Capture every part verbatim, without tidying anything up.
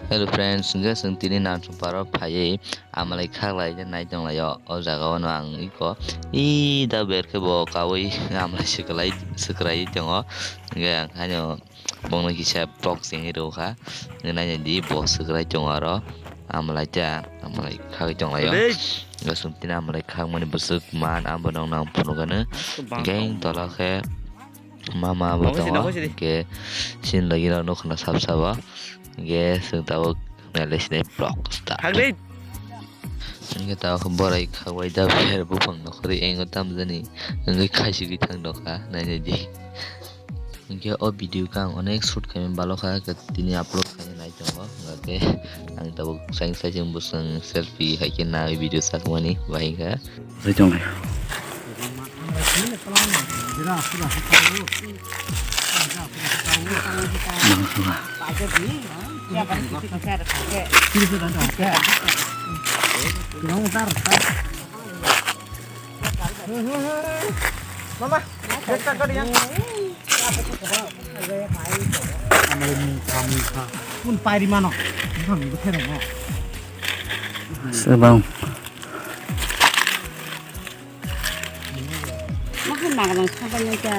Hello friends, hwnkhe chwng tini Nansukparo phaiwi amalai khaklai nai tonglaio. O jaga o no ang iko i da ber khe bo kaui amalai swkwlai, swkwlai tongo. Hwnkhe ang haino bongno kisa box chengwi rwkha. Hwnkhe naina di bo swkwlai tongo aro amalai ta, amalai khagwi tonglaio. Hwnkhe chwng tini amalai khakmani bwswk man abo nokno ang phunukgano. Hwnkhe ang tola khe mama bo tongo, hwnkhe chini logi rok nukha na sab sabo, hwnkhe chwng tabuk nailai sinai vlog start. Hwnkhe tabuk borok khawai da ber buphang nokharwi engo tamjani, wngwi khaisigwi thang nokha, nainai di. Hwnkhe o video khe ang onek shoot khaimani balokha, tini upload khaina nai tongo, hwnkhe ang tabuk saing saising bwswng selfie hai khe nawi video sakmani bahai kha. Oi tongo. Mama, bag tak kau dia. Pun pairi mano. Sebang. Makan makan sampai nanti.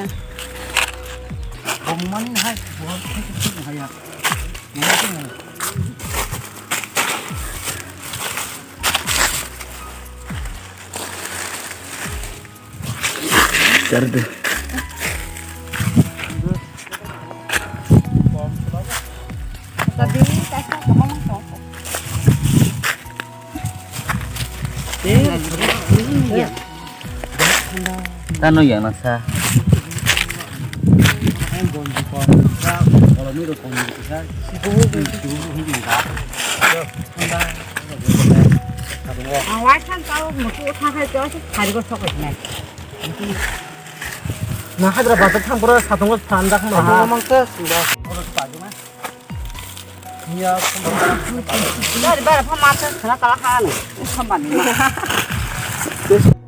Bongmani hai, buat itu tuh kayak. Cerdo. Tano yang nasa. Ang waisa tao musu thakhai tao se kharigo sokhai nai. Na Hyderabad thang pura satungo phan dak ma ha. Mang ta sinda. Dari bara pha ma ta sala kala khan. Sambani.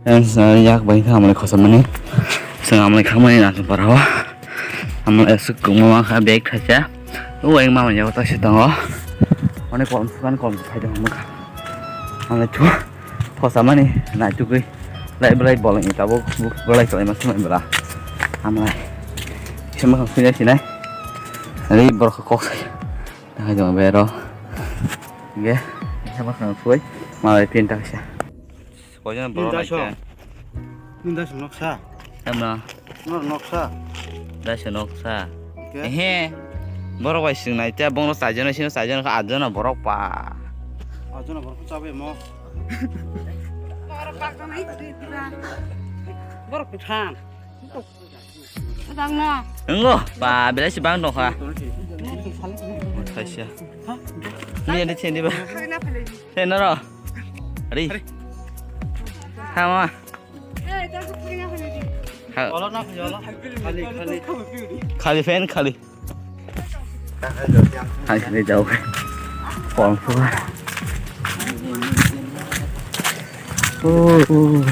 Yang yak bai kha amle khosamani. Sang amle khamani na para wa. Amle suk ma kha bag thacha. O yang mama yaw ta se tango. Onek kom sukan kom phai dong mukha. Amle thu. Khosamani naitugwi lai belai bolongni tabuk belai kalaima swmai bwla. Amlai kisa mwkhang suinai sinai. Ari borok kok sai. Nahai jong bero. Ge kisa mwkhang sui. Malai tinta kisa. Koijan borok lai khe. Ninda song noksa. Emna. Nor noksa. Daisa noksa. Ehe. Borok bai sing nai te bongno chaijon sino chaijon kha atjon borok pa. Atjon borok chabe mo. Borok pakta nai twi tira. Borok pithan. Tang na. Engo pa belai si bang dong kha. Kaisa. Ni ande chendi ba. Khagna phalai. Te noro. Ari. Tama. Khali, khali. Khali fan, khali. Hai, hai, jao. Pom pura. Oh, oh.